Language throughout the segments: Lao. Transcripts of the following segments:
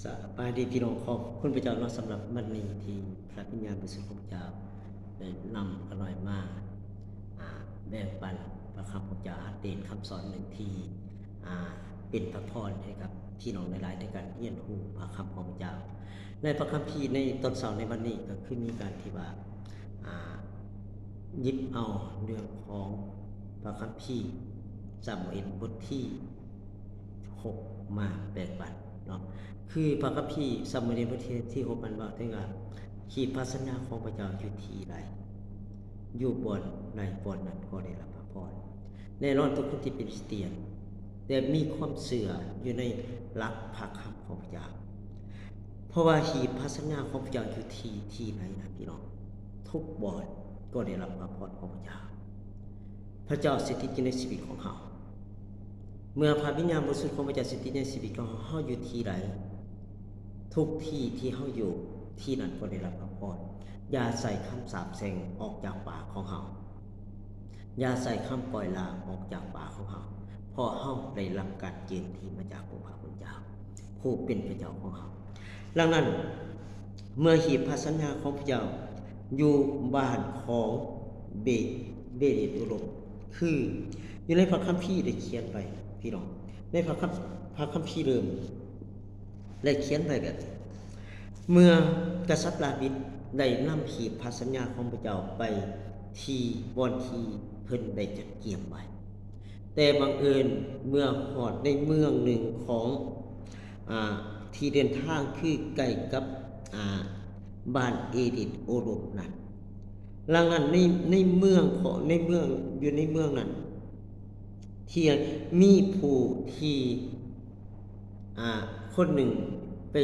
ສະບາຍດີພີ່ນ້ອງ ຂອບຄຸນພະເຈົ້າເນາະ ສຳລັບວັນນີ້ທີ່ພະວິນຍານບໍລິສຸດຂອງພະເຈົ້າໄດ້ນຳຂ້ານ້ອຍມາ ອາ ແບ່ງປັນພະຄຳຂອງພະເຈົ້າ ອັດເດດຄຳສອນໜຶ່ງທີ່ ອາ ເປັນພະພອນໃຫ້ກັບພີ່ນ້ອງຫຼາຍໆ ໃນການຮຽນຮູ້ພະຄຳຂອງພະເຈົ້າ. ໃນພະຄຳພີໃນຕອນເຊົ້າໃນວັນນີ້ ກໍຄືມີການທີ່ວ່າ ອາ ຫຍິບເອົາເລື່ອງຂອງພະຄຳພີຊາມູເອນບົດທີ ຫົກມາແບ່ງປັນເນາະ ຄືພະຄຳພີຊາມູເອນບົດທີຫົກ ມັນເວົ້າເຖິງວ່າ ຮີບພະສັນຍາຂອງພະເຈົ້າຢູ່ທີ່ໃດ ຢູ່ບ່ອນໃດບ່ອນນັ້ນກໍໄດ້ຮັບພະພອນ. ແນ່ນອນ ທຸກຄົນທີ່ເປັນຄຣິສຕຽນ ແລະ ມີຄວາມເຊື່ອຢູ່ໃນຫຼັກພະຄຳຂອງພະເຈົ້າ ເພາະວ່າຮີບພະສັນຍາຂອງພະເຈົ້າຢູ່ທີ່ ທີ່ໃດນະພີ່ນ້ອງ ທຸກບ່ອນກໍໄດ້ຮັບພະພອນຂອງພະເຈົ້າ. ພະເຈົ້າສະຖິດຢູ່ໃນຊີວິດຂອງເຮົາ. ເມື່ອພະວິນຍານບໍລິສຸດຂອງພະເຈົ້າສະຖິດໃນຊີວິດຂອງເຮົາ ເຮົາຢູ່ທີ່ໃດ ທຸກທີ່ທີ່ເຮົາຢູ່ ທີ່ນັ້ນກໍໄດ້ຮັບພະພອນ. ຢ່າໃສ່ຄຳສາບແຊ່ງອອກຈາກປາກຂອງເຮົາ. ຢ່າໃສ່ຄຳກ່ອຍລາອອກຈາກປາກຂອງເຮົາ, ເພາະເຮົາໄດ້ຮັບການເຈິມທີ່ມາຈາກອົງພະຜູ້ເປັນເຈົ້າ ຜູ້ເປັນພະເຈົ້າຂອງເຮົາ. ດັ່ງນັ້ນ ເມື່ອຮີບພະສັນຍາຂອງພະເຈົ້າຢູ່ບ້ານຂອງເບ ເບເອດໂອໂດມ ຄືຢູ່ໃນພະຄຳພີໄດ້ຂຽນໄວ້ ພີ່ນ້ອງ, ໃນພະຄຳ ພະຄຳພີເລີ່ມໄດ້ຂຽນໄວ້ແບບນີ້ ເມື່ອກະສັດດາວິດໄດ້ນຳຮີບພະສັນຍາຂອງພະເຈົ້າໄປທີ່ບ່ອນທີ່ເພິ່ນໄດ້ຈັດກຽມໄວ້, ແຕ່ບັງເອີນເມື່ອຮອດໃນເມືອງໜຶ່ງຂອງ ອາ ທີ່ເດີນທາງຄືໃກ້ກັບ ອາ ບ້ານເອເດນໂອໂດມນັ້ນ. ດັ່ງນັ້ນ ໃນ ໃນເມືອງຂອງ ໃນເມືອງ ຢູ່ໃນເມືອງນັ້ນ ທີ່ມີຜູ້ທີ່ ອາ ຄົນໜຶ່ງໄປ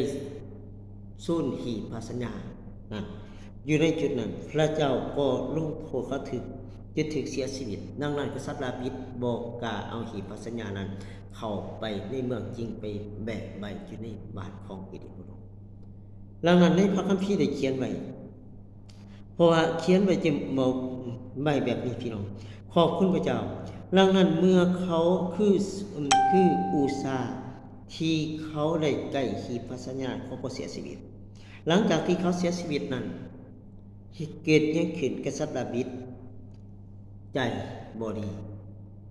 ສູນຫີບພະສັນຍານັ້ນ ຢູ່ໃນຈຸດນັ້ນ ພະເຈົ້າກໍລົງໂທດເຂົາ ຖືກ ຈົນຖືກເສຍຊີວິດ. ດັ່ງນັ້ນ ກະສັດດາວິດບໍ່ກ້າເອົາຫີບພະສັນຍານັ້ນເຂົ້າໄປໃນເມືອງ, ຈຶ່ງໄປແບກໄວ້ຢູ່ໃນບ້ານຂອງເອເດນໂອໂດມ. ດັ່ງນັ້ນ ໃນພະຄຳພີໄດ້ຂຽນໄວ້ ເພາະວ່າຂຽນໄວ້ ຈະເວົ້າໄວ້ແບບນີ້ ພີ່ນ້ອງ, ຂອບຄຸນພະເຈົ້າ. ດັ່ງນັ້ນ ເມື່ອເຂົາ ຄື ຄືອູຊາ ທີ່ເຂົາໄດ້ໃກ້ຮີບພະສັນຍາ ເຂົາກໍເສຍຊີວິດ. ຫຼັງຈາກທີ່ເຂົາເສຍຊີວິດນັ້ນ ເກີດຫຍັງຂຶ້ນ? ກະສັດດາວິດໃຈບໍ່ດີ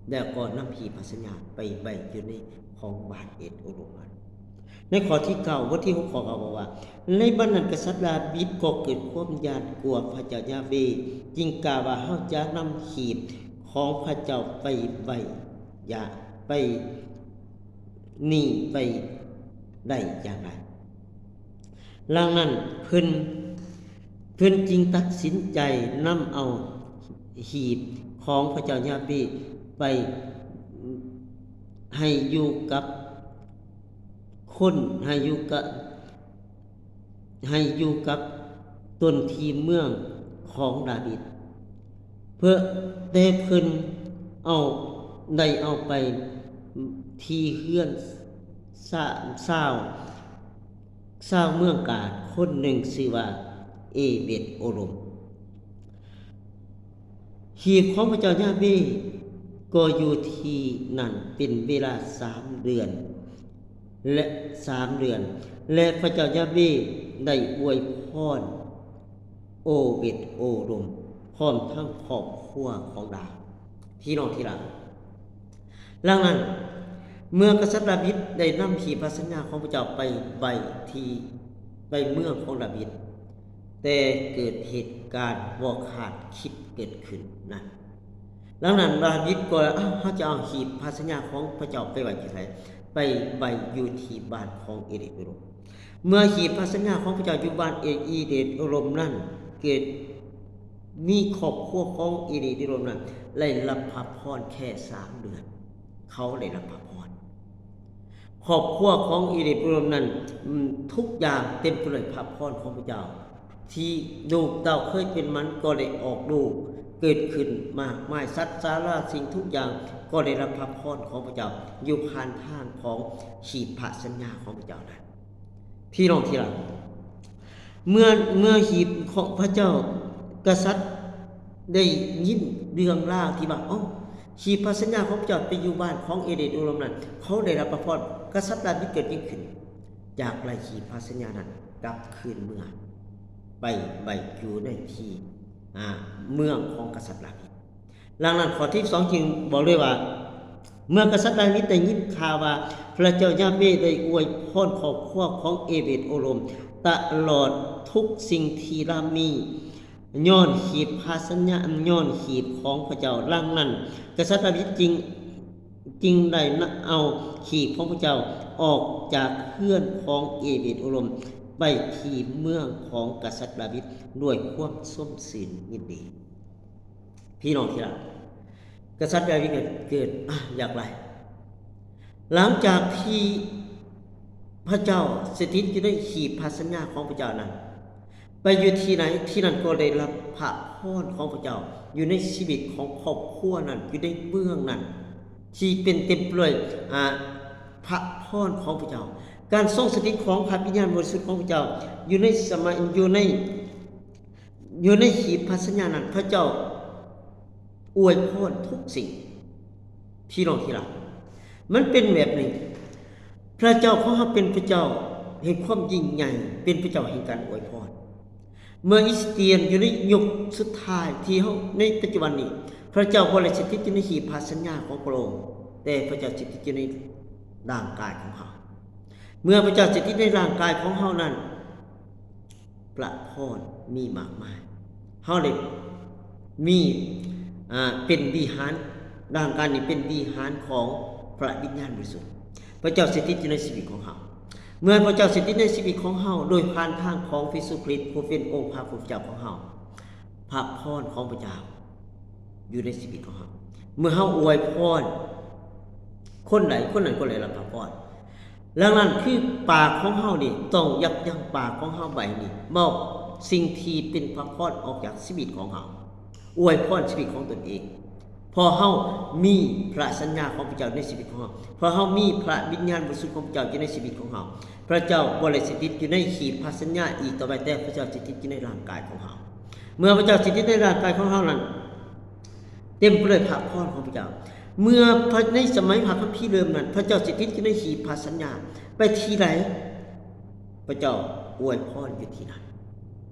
ແລ້ວກໍນຳຫີບພະສັນຍາໄປໄວ້ຢູ່ໃນຂອງບ້ານເອເດນໂອໂດມນັ້ນ. ໃນຂໍ້ທີເກົ້າ ບົດທີຫົກ ຂໍ້ເກົ້າ ບອກວ່າ ໃນບັດນັ້ນ ກະສັດດາວິດກໍເກີດຄວາມຢ້ານກົວພະເຈົ້າຢາເວ, ຈຶ່ງກ່າວວ່າ ເຮົາຈະນຳຫີບຂອງພະເຈົ້າໄປໄວ້ ຢ່າໄປ ນີ້ໄປໄດ້ຢ່າງໃດ? ດັ່ງນັ້ນ ເພິ່ນ ເພິ່ນຈຶ່ງຕັດສິນໃຈນຳເອົາຫີບຂອງພະເຈົ້າຢາເວໄປໃຫ້ຢູ່ກັບຄົນ ໃຫ້ຢູ່ກະ ໃຫ້ຢູ່ກັບຕົນທີ່ເມືອງຂອງດາວິດ ເພື່ອ ແຕ່ເພິ່ນເອົາ ໄດ້ເອົາໄປທີ່ເຮືອນຊາ ຊາວ ຊາວເມືອງກາດຄົນໜຶ່ງ ຊື່ວ່າເອເບດໂອໂດມ. ຮີບຂອງພະເຈົ້າຢາເວກໍຢູ່ທີ່ນັ້ນເປັນເວລາສາມເດືອນ ແລະ ສາມເດືອນ ແລະ ພະເຈົ້າຢາເວໄດ້ອວຍພອນໂອເບດໂອໂດມ ພ້ອມທັງຄອບຄົວຂອງລາວ. ພີ່ນ້ອງທີ່ຮັກ, ດັ່ງນັ້ນ ເມື່ອກະສັດດາວິດໄດ້ນຳຫີບພະສັນຍາຂອງພະເຈົ້າໄປໄວ້ທີ່ ໄປເມືອງຂອງດາວິດ, ແຕ່ເກີດເຫດການບໍ່ຄາດຄິດເກີດຂຶ້ນນັ້ນ. ດັ່ງນັ້ນ ດາວິດກໍ ເອົາ ເຮົາຈະເອົາຫີບພະສັນຍາຂອງພະເຈົ້າໄປໄວ້ທີ່ໃສ? ໄປໄວ້ຢູ່ທີ່ບ້ານຂອງເອເດນໂອໂດມ. ເມື່ອຫີບພະສັນຍາຂອງພະເຈົ້າຢູ່ບ້ານເອ ເອເດນໂອໂດມນັ້ນ ເກີດມີຄອບຄົວຂອງເອເດນໂອໂດมນັ້ນໄດ້ຮັບພະພອນແຄ່ສາມເດືອນ, ເຂົາໄດ້ຮັບພະພອນ. ຄອບຄົວຂອງເອເດນໂອໂດມນັ້ນ ອາ ທຸກຢ່າງເຕັມໄປດ້ວຍພະພອນຂອງພະເຈົ້າ, ທີ່ລູກເຕົ້າເຄີຍເປັນໝັນກໍໄດ້ອອກລູກເກີດຂຶ້ນມາກມາຍ, ສັດສາລາສິ່ງທຸກຢ່າງກໍໄດ້ຮັບພະພອນຂອງພະເຈົ້າ ຢູ່ຜ່ານທາງຂອງຫີບພະສັນຍາຂອງພະເຈົ້ານັ້ນ. ພີ່ນ້ອງທີ່ຮັກ, ເມື່ອ ເມື່ອຫີບຂອງພະເຈົ້າ ກະສັດໄດ້ຍິນເລື່ອງລາວທີ່ວ່າ ເອົ້າ ຫີບພະສັນຍາຂອງພະເຈົ້າໄປຢູ່ບ້ານຂອງເອເດນໂອໂດມນັ້ນ, ເຂົາໄດ້ຮັບພະພອນ. ກະສັດດາວິດເກີດຫຍັງຂຶ້ນ? ຢາກໄດ້ຮີບພະສັນຍານັ້ນກັບຄືນເມືອ ໄປໄວ້ຢູ່ໃນທີ່ ອາ ເມືອງຂອງກະສັດດາວິດ. ດັ່ງນັ້ນ ຂໍ້ທີສອງຈຶ່ງບອກເລີຍວ່າ ເມື່ອກະສັດດາວິດໄດ້ຍິນຂ່າວວ່າ ພະເຈົ້າຢາເວໄດ້ອວຍພອນຄອບຄົວຂອງເອເບດໂອໂລມຕະຫຼອດທຸກສິ່ງທີ່ລາວມີ ຍ້ອນຮີບພະສັນຍາ ຍ້ອນຮີບຂອງພະເຈົ້າ. ດັ່ງນັ້ນ ກະສັດດາວິດຈຶ່ງ ຈຶ່ງໄດ້ນຳເອົາຮີບຂອງພະເຈົ້າອອກຈາກເຮືອນຂອງເອເບດໂອໂລມ ໄປທີ່ເມືອງຂອງກະສັດດາວິດດ້ວຍຄວາມຊົມຊື່ນຍິນດີ. ພີ່ນ້ອງທີ່ຮັກ, ກະສັດດາວິດກໍເກີດ ອາ ຢາກໄດ້. ຫຼັງຈາກທີ່ພະເຈົ້າສະຖິດຢູ່ໃນຮີບພະສັນຍາຂອງພະເຈົ້ານັ້ນ ໄປຢູ່ທີ່ໃດ ທີ່ນັ້ນກໍໄດ້ຮັບພະພອນຂອງພະເຈົ້າ ຢູ່ໃນຊີວິດຂອງຄອບຄົວນັ້ນ ຢູ່ໃນເມືອງນັ້ນ ທີ່ເປັນເຕັມໄປດ້ວຍ ອາ ພະພອນຂອງພະເຈົ້າ. ການຊົງສະຖິດຂອງພະວິນຍານບໍລິສຸດຂອງພະເຈົ້າ ຢູ່ໃນສະໄໝ ຢູ່ໃນ ຢູ່ໃນຮີບພະສັນຍານັ້ນ ພະເຈົ້າອວຍພອນທຸກສິ່ງ. ພີ່ນ້ອງທີ່ຮັກ, ມັນເປັນແບບນີ້. ພະເຈົ້າຂອງເຮົາເປັນພະເຈົ້າແຫ່ງຄວາມຍິ່ງໃຫຍ່, ເປັນພະເຈົ້າແຫ່ງການອວຍພອນ. ເມື່ອຄຣິສຕຽນຢູ່ໃນຍຸກສຸດທ້າຍທີ່ເຮົາໃນປັດຈຸບັນນີ້, ພະເຈົ້າບໍ່ໄດ້ສະຖິດຢູ່ໃນຮີບພະສັນຍາຂອງພະອົງ, ແຕ່ພະເຈົ້າສະຖິດຢູ່ໃນຮ່າງກາຍຂອງເຮົາ. ເມື່ອພະເຈົ້າສະຖິດໃນຮ່າງກາຍຂອງເຮົານັ້ນ, ພະພອນມີມາກມາຍ. ເຮົາໄດ້ມີ ອ່າ ເປັນວິຫານ, ຮ່າງກາຍນີ້ເປັນວິຫານຂອງພະວິນຍານບໍລິສຸດ. ພະເຈົ້າສະຖິດຢູ່ໃນຊີວິດຂອງເຮົາ. ເມື່ອພະເຈົ້າສະຖິດໃນຊີວິດຂອງເຮົາ ໂດຍຜ່ານທາງຂອງພະເຢຊູຄຣິດ ຜູ້ເປັນອົງພະຜູ້ເຈົ້າຂອງເຮົາ, ພະພອນຂອງພະເຈົ້າ ຢູ່ໃນຊີວິດຂອງເຮົາ. ເມື່ອເຮົາອວຍພອນຄົນໃດ, ຄົນນັ້ນກໍໄດ້ຮັບພະພອນ. ດັ່ງນັ້ນ ຄືປາກຂອງເຮົານີ້ ຕ້ອງຢັບຢັ້ງປາກຂອງເຮົາໄວ້ນີ້ ເວົ້າສິ່ງທີ່ເປັນພະພອນອອກຈາກຊີວິດຂອງເຮົາ, ອວຍພອນຊີວິດຂອງຕົນເອງ. ເພາະເຮົາມີພະສັນຍາຂອງພະເຈົ້າໃນຊີວິດຂອງເຮົາ, ເພາະເຮົາມີພະວິນຍານບໍລິສຸດຂອງພະເຈົ້າຢູ່ໃນຊີວິດຂອງເຮົາ. ພະເຈົ້າບໍ່ໄດ້ສະຖິດຢູ່ໃນຮີບພະສັນຍາອີກຕໍ່ໄປ, ແຕ່ພະເຈົ້າສະຖິດຢູ່ໃນຮ່າງກາຍຂອງເຮົາ. ເມື່ອພະເຈົ້າສະຖິດໃນຮ່າງກາຍຂອງເຮົານັ້ນ ເຕັມໄປດ້ວຍພະພອນຂອງພະເຈົ້າ. ເມື່ອພະ ໃນສະໄໝພະຄຳພີເລີ່ມນັ້ນ, ພະເຈົ້າສະຖິດຢູ່ໃນທີ່ພະສັນຍາ. ໄປທີ່ໃດ, ພະເຈົ້າອວຍພອນຢູ່ທີ່ນັ້ນ.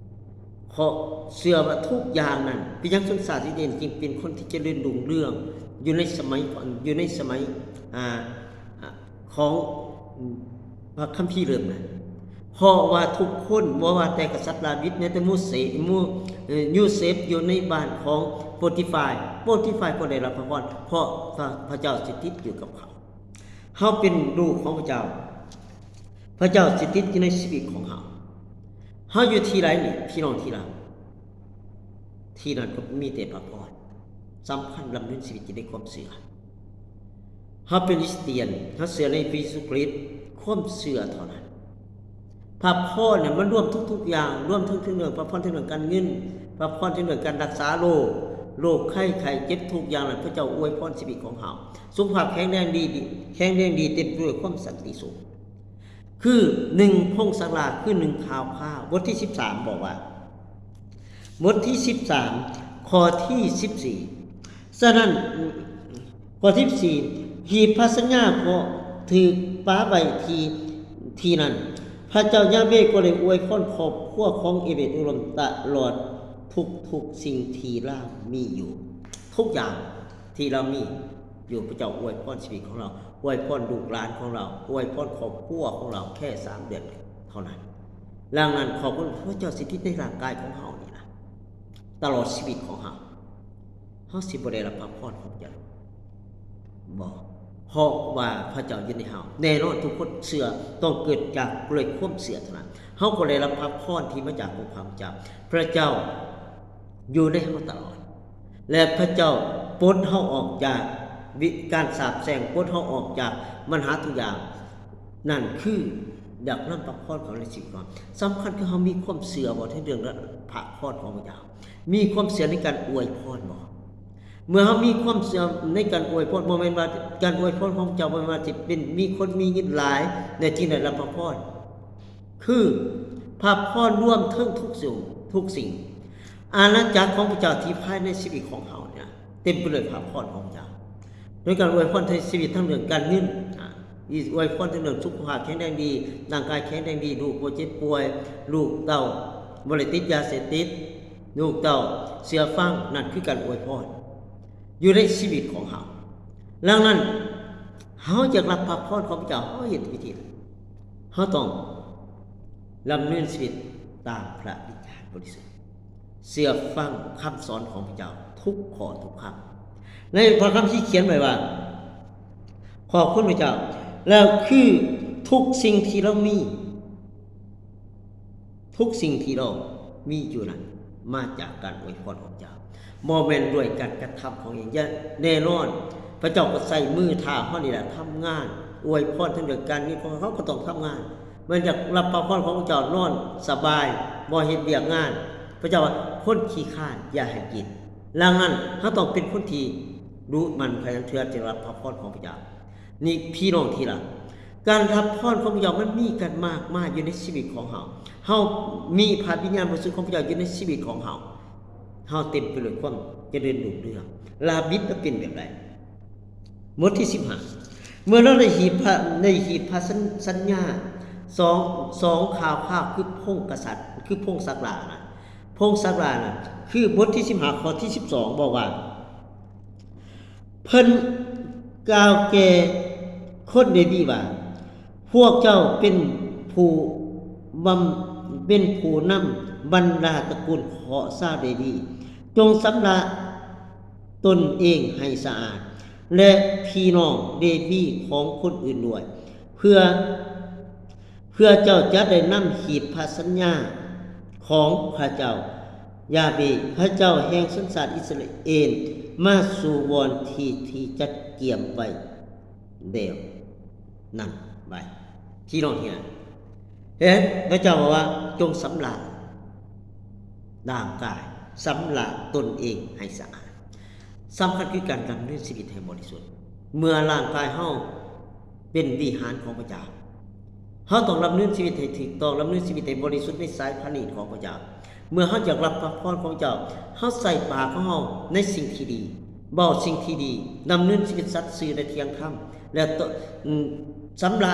ເພາະເຊື່ອວ່າທຸກຢ່າງນັ້ນ, ເປັນຫຍັງຊົນຊາດອິດສະຣາເອນຈຶ່ງເປັນຄົນທີ່ຈະເລີນຮຸ່ງເຮືອງຢູ່ໃນສະໄໝ, ຢູ່ໃນສະໄໝ ອາ ອາ ຂອງ ອາ ພະຄຳພີເລີ່ມນັ້ນ. ເພາະວ່າທຸກຄົນ, ບໍ່ວ່າແຕ່ກະສັດດາວິດ, ແມ້ແຕ່ໂມເສ, ໂມ ເອີ ໂຍເຊບຢູ່ໃນບ້ານຂອງໂປຕິຟາ, ໂປຕິຟາກໍໄດ້ຮັບພະພອນ, ເພາະພະ ພະເຈົ້າສະຖິດຢູ່ກັບເຂົາ. ເຮົາເປັນລູກຂອງພະເຈົ້າ, ພະເຈົ້າສະຖິດຢູ່ໃນຊີວິດຂອງເຮົາ. ເຮົາຢູ່ທີ່ໃດນີ້ ພີ່ນ້ອງທີ່ຮັກ? ທີ່ນັ້ນກໍມີແຕ່ພະພອນ. ສຳຄັນດຳເນີນຊີວິດຢູ່ໃນຄວາມເຊື່ອ. ເຮົາເປັນຄຣິສຕຽນ, ເຮົາເຊື່ອໃນພະເຢຊູຄຣິດ, ຄວາມເຊື່ອເທົ່ານັ້ນ. ພະພອນນັ້ນມັນລວມທຸກໆຢ່າງ, ລວມເຖິງ ເຖິງເລື່ອງ ພະພອນເຖິງເລື່ອງການເງິນ, ພະພອນເຖິງເລື່ອງການຮັກສາໂລກ, ໂລກໄຂ້ ໄຂ້ເຈັບທຸກຢ່າງນັ້ນ, ພະເຈົ້າອວຍພອນຊີວິດຂອງເຮົາ. ສຸຂະພາບແຂງແຮງດີ, ແຂງແຮງດີ, ເຕັມໄປດ້ວຍຄວາມສັນຕິສຸກ. ຄືໜຶ່ງພົງສະລາ, ຄືໜຶ່ງຂ່າວຄາວ, ບົດທີສິບສາມ ບອກວ່າ, ບົດທີສິບສາມ ຂໍ້ທີສິບສີ່. ສະນັ້ນ ຂໍ້ທີສິບສີ່ ທີ່ພະສັນຍາກໍຖືກປະໄວ້ທີ່ ທີ່ນັ້ນ. ພະເຈົ້າຢາເວກໍໄດ້ອວຍພອນຄອບຄົວຂອງເອເບດໂອໂລມຕະຫຼອດທຸກໆສິ່ງທີ່ລາວມີຢູ່. ທຸກຢ່າງທີ່ລາວມີຢູ່, ພະເຈົ້າອວຍພອນຊີວິດຂອງລາວ, ອວຍພອນລູກຫຼານຂອງລາວ, ອວຍພອນຄອບຄົວຂອງລາວ ແຄ່ສາມເດືອນເທົ່ານັ້ນ. ດັ່ງນັ້ນ ຂອບຄຸນພະເຈົ້າສະຖິດໃນຮ່າງກາຍຂອງເຮົານີ້ນະ ຕະຫຼອດຊີວິດຂອງເຮົາ, ເຮົາຊິບໍ່ໄດ້ຮັບພະພອນຂອງພະເຈົ້າບໍ່? ເພາະວ່າພະເຈົ້າຢູ່ໃນເຮົາ. ແນ່ນອນ ທຸກຄົນເຊື່ອ, ຕ້ອງເກີດຈາກ ດ້ວຍຄວາມເຊື່ອເທົ່ານັ້ນ. ເຮົາກໍໄດ້ຮັບພະພອນທີ່ມາຈາກອົງພະເຈົ້າ. ພະເຈົ້າຢູ່ໃນເຮົາຕະຫຼອດ ແລະ ພະເຈົ້າປົດເຮົາອອກຈາກວິ ການສາບແຊ່ງ, ປົດເຮົາອອກຈາກບັນຫາທຸກຢ່າງ. ນັ້ນຄືຢາກນຳພະພອນເຂົ້າໃນຊີວິດຂອງເຮົາ. ສຳຄັນຄືເຮົາມີຄວາມເຊື່ອບໍ່ ໃນເລື່ອງພະພອນຂອງພະເຈົ້າ? ມີຄວາມເຊື່ອໃນການອວຍພອນບໍ່? ເມື່ອເຮົາມີຄວາມເຊື່ອໃນການອວຍພອນ, ບໍ່ແມ່ນວ່າການອວຍພອນຂອງພະເຈົ້າ ບໍ່ແມ່ນວ່າຊິເປັນ ມີຄົນມີເງິນຫຼາຍ ແລ້ວຈຶ່ງໄດ້ຮັບພະພອນ. ຄືພະພອນລວມເຖິງທຸກສິ່ງ, ທຸກສິ່ງ. ອານາຈັກຂອງພະເຈົ້າທີ່ພາຍໃນຊີວິດຂອງເຮົານີ້ນະ ເຕັມໄປດ້ວຍພະພອນຂອງພະເຈົ້າ. ໂດຍການອວຍພອນໃນຊີວິດ ທັງເລື່ອງການເງິນ, ອາ ອີ ອວຍພອນເຖິງເລື່ອງສຸຂະພາບແຂງແຮງດີ, ຮ່າງກາຍແຂງແຮງດີ, ລູກບໍ່ເຈັບປ່ວຍ, ລູກເຕົ້າບໍ່ໄດ້ຕິດຢາເສບຕິດ, ລູກເຕົ້າເຊື່ອຟັງ, ນັ້ນຄືການອວຍພອນຢູ່ໃນຊີວິດຂອງເຮົາ. ດັ່ງນັ້ນ, ເຮົາຢາກຮັບພະພອນຂອງພະເຈົ້າ, ເຮົາເຮັດວິທີໃດ? ເຮົາຕ້ອງດຳເນີນຊີວິດຕາມພະວິນຍານບໍລິສຸດ, ເຊື່ອຟັງຄຳສອນຂອງພະເຈົ້າທຸກຂໍ້ທຸກຄຳ. ໃນພະຄຳທີ່ຂຽນໄວ້ວ່າ, ຂອບຄຸນພະເຈົ້າ, ແລ້ວຄືທຸກສິ່ງທີ່ເຮົາມີ, ທຸກສິ່ງທີ່ເຮົາມີຢູ່ນັ້ນ ມາຈາກການອວຍພອນຂອງເຈົ້າ, ບໍ່ແມ່ນດ້ວຍການກະທຳຂອງເອງ. ແນ່ນອນ, ພະເຈົ້າກໍໃຊ້ມືເທົາເຮົານີ້ແຫຼະທຳງານ, ອວຍພອນທັງດ້ວຍການມີຂອງເຮົາກໍຕ້ອງທຳງານ. ແມ່ນຢາກຮັບພະພອນຂອງພະເຈົ້າ, ນອນສະບາຍ, ບໍ່ເຮັດວຽກງານ. ພະເຈົ້າວ່າ, ຄົນຂີ້ຄ້ານຢ່າໃຫ້ກິນ. ດັ່ງນັ້ນ, ເຮົາຕ້ອງເປັນຄົນທີ່ດຸໝັ່ນຂະຫຍັນເພື່ອຈະໄດ້ຮັບພະພອນຂອງພະເຈົ້າ. ນີ້ພີ່ນ້ອງທີ່ຮັກ, ການຮັບພອນຂອງພະເຈົ້າມັນມີກັນມາກມາຍຢູ່ໃນຊີວິດຂອງເຮົາ. ເຮົາມີພະວິນຍານບໍລິສຸດຂອງພະເຈົ້າຢູ່ໃນຊີວິດຂອງເຮົາ. ເຮົາເຕັມໄປດ້ວຍຄວາມຈະເລີນຮຸ່ງເຮືອງ. ດາວິດລະເປັນແບບໃດ? ບົດທີສິບຫ້າ, ເມື່ອລາວໄດ້ຮີບພະ, ໄດ້ຮີບພະສັນ, ສັນຍາສອງ, ສອງຂ່າວຄາວຄືພົງກະສັດ, ຄືພົງສັກລານະ, ພົງສັກລານະ, ຄືບົດທີສິບຫ້າ ຂໍ້ທີສິບສອງ ບອກວ່າ, ເພິ່ນກ່າວແກ່ຄົນເລວີວ່າ, ພວກເຈົ້າເປັນຜູ້ບຳ, ເປັນຜູ້ນຳບັນດາຕະກູນຂອງຊາວເລວີ, ຈົ່ງຊຳລະຕົນເອງໃຫ້ສະອາດ ແລະ ພີ່ນ້ອງເລວີຂອງຄົນອື່ນດ້ວຍ, ເພື່ອ ເພື່ອເຈົ້າຈະໄດ້ນຳຮີບພະສັນຍາຂອງພະເຈົ້າ ຢາເວ ພະເຈົ້າແຫ່ງຊົນຊາດອິດສະຣາເອນ ມາສູ່ບ່ອນທີ່ ທີ່ຈັດກຽມໄວ້ແລ້ວນັ້ນໄວ້. ພີ່ນ້ອງເຫັນ ເຫັນ ພະເຈົ້າບອກວ່າ ຈົ່ງຊຳລະຮ່າງກາຍ, ຊຳລະຕົນເອງໃຫ້ສະອາດ. ສຳຄັນຄືການດຳເນີນຊີວິດໃຫ້ບໍລິສຸດ. ເມື່ອຮ່າງກາຍເຮົາເປັນວິຫານຂອງພະເຈົ້າ, ເຮົາຕ້ອງດຳເນີນຊີວິດໃຫ້ຖືກຕ້ອງ, ດຳເນີນຊີວິດໃຫ້ບໍລິສຸດໃນສາຍພະເນດຂອງພະເຈົ້າ. ເມື່ອເຮົາຢາກຮັບພະພອນຂອງພະເຈົ້າ, ເຮົາໃສ່ປາກຂອງເຮົາໃນສິ່ງທີ່ດີ, ເວົ້າສິ່ງທີ່ດີ, ດຳເນີນຊີວິດສັດຊື່ ແລະ ທ່ຽງທຳ, ແລະ ຕ-, ອືມ, ຊຳລະ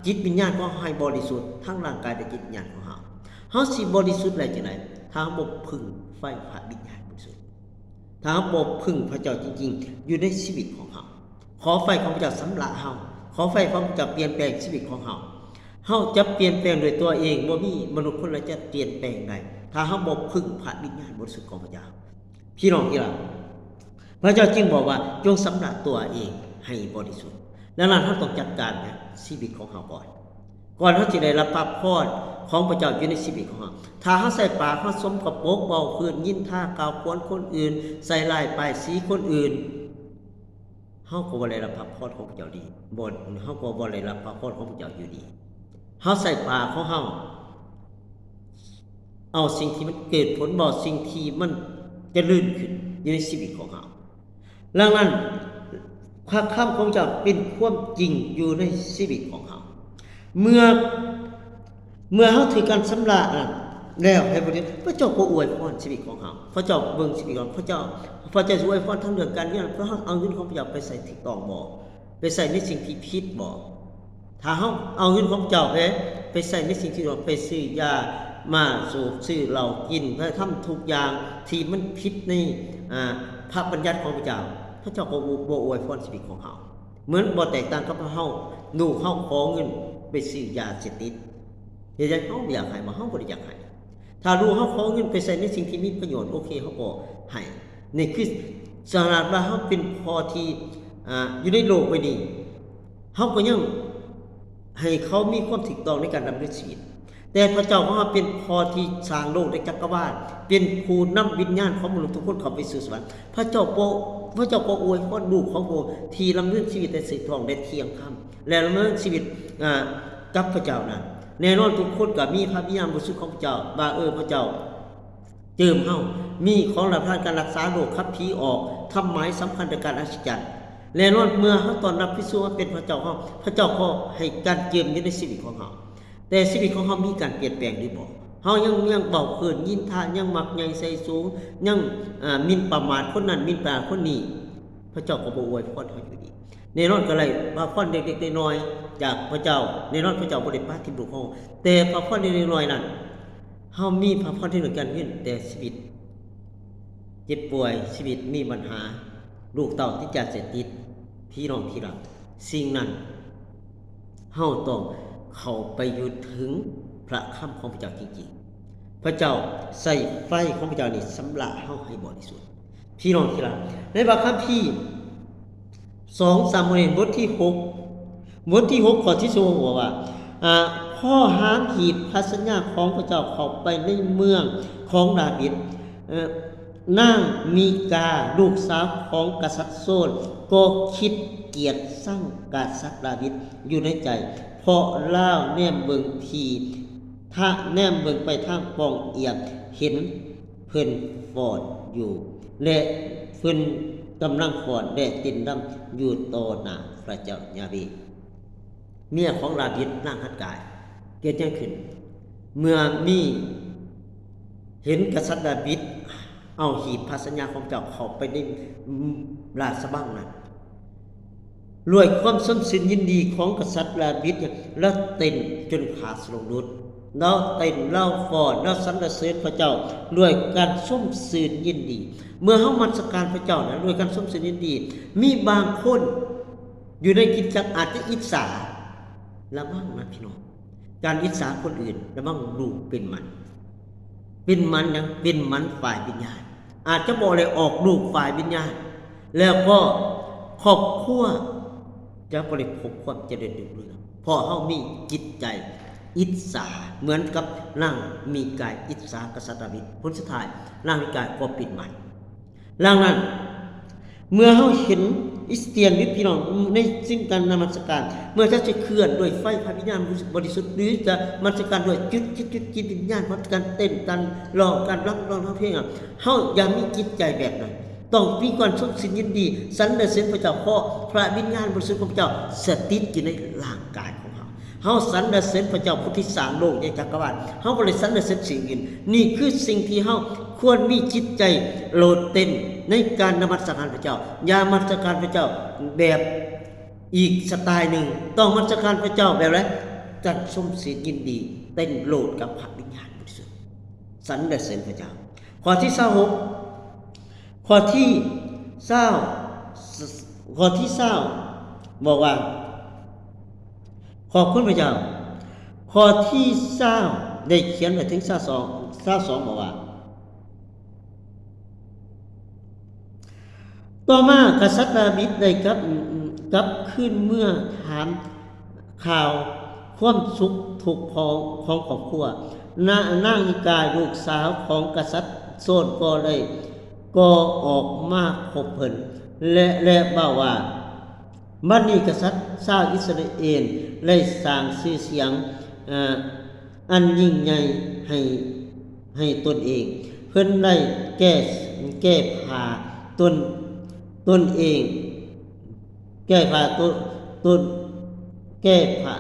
ຈິດວິນຍານຂອງເຮົາໃຫ້ບໍລິສຸດ, ທັງຮ່າງກາຍ ແລະ ຈິດວິນຍານຂອງເຮົາ. ເຮົາຊິບໍລິສຸດໄດ້ຈັ່ງໃດ? ຖ້າເຮົາບໍ່ເພິ່ງໄຟພະວິນຍານບໍລິສຸດ. ຖ້າເຮົາບໍ່ເພິ່ງພະເຈົ້າຈິງໆ ຢູ່ໃນຊີວິດຂອງເຮົາ, ຂໍໄຟຂອງພະເຈົ້າຊຳລະເຮົາ, ຂໍໄຟຂອງພະເຈົ້າປ່ຽນແປງຊີວິດຂອງເຮົາ, ເຮົາຈະປ່ຽນແປງດ້ວຍຕົວເອງ, ບໍ່ມີມະນຸດຄົນໃດຈະປ່ຽນແປງໄດ້ ຖ້າເຮົາບໍ່ເພິ່ງພະວິນຍານບໍລິສຸດຂອງພະເຈົ້າ. ພີ່ນ້ອງທີ່ຮັກ, ພະເຈົ້າຈຶ່ງບອກວ່າ ຈົ່ງຊຳລະຕົວເອງໃຫ້ບໍລິສຸດ. ດັ່ງນັ້ນ ເຮົາຕ້ອງຈັດການໃນຊີວິດຂອງເຮົາກ່ອນ. ກ່ອນເຮົາຈະໄດ້ຮັບພະພອນຂອງພະເຈົ້າຢູ່ໃນຊີວິດຂອງເຮົາ, ຖ້າເຮົາໃຊ້ປາກເຮົາສົກກະປົກ, ເວົ້າເພິ່ນ, ນິນທາ, ກ່າວຂວັນຄົນອື່ນ, ໃສ່ຮ້າຍປ້າຍສີຄົນອື່ນ, ເຮົາກໍບໍ່ໄດ້ຮັບພະພອນຂອງພະເຈົ້າດີ, ບໍ່, ເຮົາກໍບໍ່ໄດ້ຮັບພະພອນຂອງພະເຈົ້າຢູ່ດີ. ເຮົາໃຊ້ປາກຂອງເຮົາເອົາສິ່ງທີ່ມັນເກີດຜົນ, ເວົ້າສິ່ງທີ່ມັນຈະເລີນຂຶ້ນຢູ່ໃນຊີວິດຂອງເຮົາ. ດັ່ງນັ້ນ ພະຄຳຂອງເຈົ້າເປັນຄວາມຈິງຢູ່ໃນຊີວິດຂອງເຮົາ. ເມື່ອ, ເມື່ອເຮົາຖືກການຊຳລະນັ້ນແລ້ວໃຫ້ບໍລິສຸດ, ພະເຈົ້າກໍອວຍພອນຊີວິດຂອງເຮົາ. ພະເຈົ້າເບິ່ງຊີວິດຂອງເຮົາ, ພະເຈົ້າ, ພະເຈົ້າຊິອວຍພອນທັງເລື່ອງການເງິນ, ເພາະເຮົາເອົາເງິນຂອງພະເຈົ້າໄປໃຊ້ຖືກຕ້ອງບໍ່? ໄປໃຊ້ໃນສິ່ງທີ່ຜິດບໍ່? ຖ້າເຮົາເອົາເງິນຂອງເຈົ້າໄປ, ໄປໃຊ້ໃນສິ່ງທີ່ຜິດ, ໄປຊື້ຢາມ້າສູບ, ຊື້ເຫຼົ້າກິນ, ໄປທຳທຸກຢ່າງທີ່ມັນຜິດໃນ, ອາ, ພະບັນຍັດຂອງພະເຈົ້າ, ພະເຈົ້າກໍບໍ່, ບໍ່ອວຍພອນຊີວິດຂອງເຮົາ. ເໝືອນບໍ່ແຕກຕ່າງກັບເຮົາ, ລູກເຮົາຂໍເງິນໄປຊື້ຢາເສບຕິດ. ເຮັດຫຍັງ? ເຮົາບໍ່ຢາກໃຫ້ບໍ່? ເຮົາບໍ່ໄດ້ຢາກໃຫ້. ຖ້າລູກເຮົາຂໍເງິນໄປໃຊ້ໃນສິ່ງທີ່ມີປະໂຫຍດ, ໂອເຄ, ເຮົາກໍໃຫ້. ນີ້ຄືຂະໜາດວ່າເຮົາເປັນພໍ່ທີ່, ອາ, ຢູ່ໃນໂລກໃບນີ້, ເຮົາກໍຍັງໃຫ້ເຂົາມີຄວາມຖືກຕ້ອງໃນການດຳເນີນຊີວິດ. ແຕ່ພະເຈົ້າຂອງເຮົາເປັນພໍ່ທີ່ສ້າງໂລກ ແລະ ຈັກກະວານ, ເປັນຜູ້ນຳວິນຍານຂອງມະນຸດທຸກຄົນເຂົ້າໄປສູ່ສະຫວັນ. ພະເຈົ້າກໍ, ພະເຈົ້າກໍອວຍພອນລູກຂອງພະອົງທີ່ດຳເນີນຊີວິດໄດ້ຖືກຕ້ອງ ແລະ ທ່ຽງທຳ, ແລະ ດຳເນີນຊີວິດ, ອາ, ກັບພະເຈົ້ານັ້ນ. ແນ່ນອນທຸກຄົນກໍມີພະວິນຍານບໍລິສຸດຂອງພະເຈົ້າ, ວ່າ, ເອີ, ພະເຈົ້າ ເຈີມເຮົາ, ມີຂອງລາພານການລັກສາໂລກ, ຂັບຜີອອກ, ທຳໝາຍສຳຄັນດ້ວຍການອັດສະຈັນ. ແນ່ນອນ, ເມື່ອເຮົາຕ້ອນຮັບພະເຢຊູມາເປັນພະເຈົ້າຂອງເຮົາ, ພະເຈົ້າກໍໃຫ້ການເຈີມຢູ່ໃນຊີວິດຂອງເຮົາ. ແຕ່ຊີວິດຂອງເຮົາມີການປ່ຽນແປງຫຼືບໍ່? ເຮົາຍັງ, ຍັງເວົ້າເອີ້ນນິນທາ, ຍັງມັກໃຫຍ່ໃສ່ສູງ, ຍັງ, ອາ, ໝິ່ນປະໝາດຄົນນັ້ນ, ໝິ່ນປະໝາດຄົນນີ້, ພະເຈົ້າກໍບໍ່ອວຍພອນເຮົາຢູ່ດີ. ແນ່ນອນກໍໄດ້ພະພອນເລັກໆນ້ອຍໆຈາກພະເຈົ້າ. ແນ່ນອນພະເຈົ້າບໍ່ໄດ້ປະຖິ້ມລູກເຮົາ, ແຕ່ພະພອນເລັກໆນ້ອຍໆນັ້ນ ເຮົາມີພະພອນທີ່ໜຶ່ງກັນເຫັນແຕ່ຊີວິດເຈັບປ່ວຍ, ຊີວິດມີບັນຫາ, ລູກເຕົ້າຕິດຢາເສບຕິດ, ພີ່ນ້ອງທີ່ລັກ, ສິ່ງນັ້ນ ເຮົາຕ້ອງເຂົ້າໄປຢູ່ເຖິງພະຄຳຂອງພະເຈົ້າຈິງໆ. ພະເຈົ້າໃຊ້ໄຟຂອງພະເຈົ້ານີ້ຊຳລະເຮົາໃຫ້ບໍລິສຸດ. ພີ່ນ້ອງທີ່ລັກ, ໃນພະຄຳພີສອງສາມໂມງນີ້ ບົດທີຫົກ ບົດທີຫົກ ຂໍ້ທີສິບຫົກ ບອກວ່າ ອາ ພໍຫາມຫີບພະສັນຍາຂອງພະເຈົ້າເຂົ້າໄປໃນເມືອງຂອງດາວິດ ເອີ ນາງມີກາ ລູກສາວຂອງກະສັດໂຊນ ກໍຄິດກຽດຊັງກະສັດດາວິດຢູ່ໃນໃຈ, ເພາະລາວແນມເບິ່ງທີ່ ຖ້າແນມເບິ່ງໄປທາງປ່ອງອຽບ ເຫັນເພິ່ນຟ້ອນຢູ່ ແລະ ເພິ່ນກຳລັງຟ້ອນ ແລະ ເຕັ້ນລຳຢູ່ຕໍ່ໜ້າພະເຈົ້າຢາເວ. ເມຍຂອງດາວິດ ນາງຮັດກາຍ ເກີດຫຍັງຂຶ້ນ? ເມື່ອມີ ເຫັນກະສັດດາວິດເອົາຫີບພະສັນຍາຂອງເຈົ້າເຂົ້າໄປໃນລາຊະບັງນັ້ນ ດ້ວຍຄວາມຊົມຊື່ນຍິນດີຂອງກະສັດດາວິດ ລາວເຕັ້ນຈົນຂາສະຫຼົງຫຼຸດ. ລາວເຕັ້ນ, ລາວຟ້ອນ, ລາວສັນລະເສີນພະເຈົ້າດ້ວຍການຊົມຊື່ນຍິນດີ. ເມື່ອເຮົານະມັດສະການພະເຈົ້ານະ ດ້ວຍການຊົມຊື່ນຍິນດີ, ມີບາງຄົນຢູ່ໃນຄຣິສຕະຈັກອາດຈະອິດສາ. ລະວັງນະພີ່ນ້ອງ, ການອິດສາຄົນອື່ນ, ລະວັງລູກເປັນໝັນ. ເປັນໝັນຫຍັງ? ເປັນໝັນຝ່າຍວິນຍານ. ອາດຈະບໍ່ໄດ້ອອກລູກຝ່າຍວິນຍານ, ແລ້ວກໍຄອບຄົວຈະບໍ່ໄດ້ພົບຄວາມຈະເລີນຮຸ່ງເຮືອງ ເພາະເຮົາມີຈິດໃຈອິດສາ ເໝືອນກັບນາງມີກາຍອິດສາກະສັດດາວິດ. ຜົນສຸດທ້າຍ ນາງມີກາຍກໍເປັນໝັນ. ດັ່ງນັ້ນ ເມື່ອເຮົາເຫັນຄຣິສຕຽນ ຫຼື ພີ່ນ້ອງໃນສິ່ງການນະມັດສະການ, ເມື່ອເຈົ້າຈະເຄື່ອນດ້ວຍໄຟພະວິນຍານບໍລິສຸດ ຫຼື ຈະນະມັດສະການດ້ວຍຈຸດ, ຈິດ, ຈິດ, ຈິດວິນຍານ, ນະມັດສະການເຕັ້ນ, ການຮ້ອງ, ການລຳ, ການຮ້ອງເພງ, ເຮົາຢ່າມີຈິດໃຈແບບນັ້ນ. ຕ້ອງມີການຊົມຊື່ນຍິນດີ, ສັນລະເສີນພະເຈົ້າ, ເພາະພະວິນຍານບໍລິສຸດຂອງພະເຈົ້າສະຖິດຢູ່ໃນຮ່າງກາຍຂອງເຮົາ. ເຮົາສັນລະເສີນພະເຈົ້າຜູ້ທີ່ສ້າງໂລກໃນຈັກກະວານ, ເຮົາບໍ່ໄດ້ສັນລະເສີນສິ່ງອື່ນ. ນີ້ຄືສິ່ງທີ່ເຮົາຄວນມີຈິດໃຈໂລດເຕັ້ນໃນການນະມັດສະການພະເຈົ້າ. ຢ່ານະມັດສະການພະເຈົ້າແບບອີກສະໄຕລ໌ໜຶ່ງ, ຕ້ອງນະມັດສະການພະເຈົ້າແບບໃດ? ການຊົມຊື່ນຍິນດີ, ເຕັ້ນໂລດກັບພະວິນຍານບໍລິສຸດ, ສັນລະເສີນພະເຈົ້າ. ຂໍ້ທີຊາວຫົກ ຂໍ້ທີຊາວ ຂໍ້ທີຊາວ ບອກວ່າ ຂອບຄຸນພະເຈົ້າ. ຂໍ້ທີຊາວ ໄດ້ຂຽນໄວ້ເຖິງຊາວສອງ ຊາວສອງ ບອກວ່າ ຕໍ່ມາກະສັດດາວິດໄດ້ກັບ ກັບຄືນເມືອຖາມ ຂ່າວຄວາມສຸກທຸກຂອງ ຂອງຄອບຄົວ. ນາ ນາງມີກາຍລູກສາວຂອງກະສັດໂຊນກໍໄດ້ ກໍອອກມາພົບເພິ່ນ ແລະ ແລະ ເວົ້າວ່າ ບັດນີ້ກະສັດຊາວອິດສະຣາເອນໄດ້ສ້າງຊື່ສຽງ ເອີ ອັນຍິ່ງໃຫຍ່ໃຫ້ ໃຫ້ຕົນເອງ. ເພິ່ນໄດ້ແກ້ ແກ້ຜ້າຕົນ ຕົນເອງ ແກ້ຜ້າຕົນ ຕົນ ແກ້ຜ້າ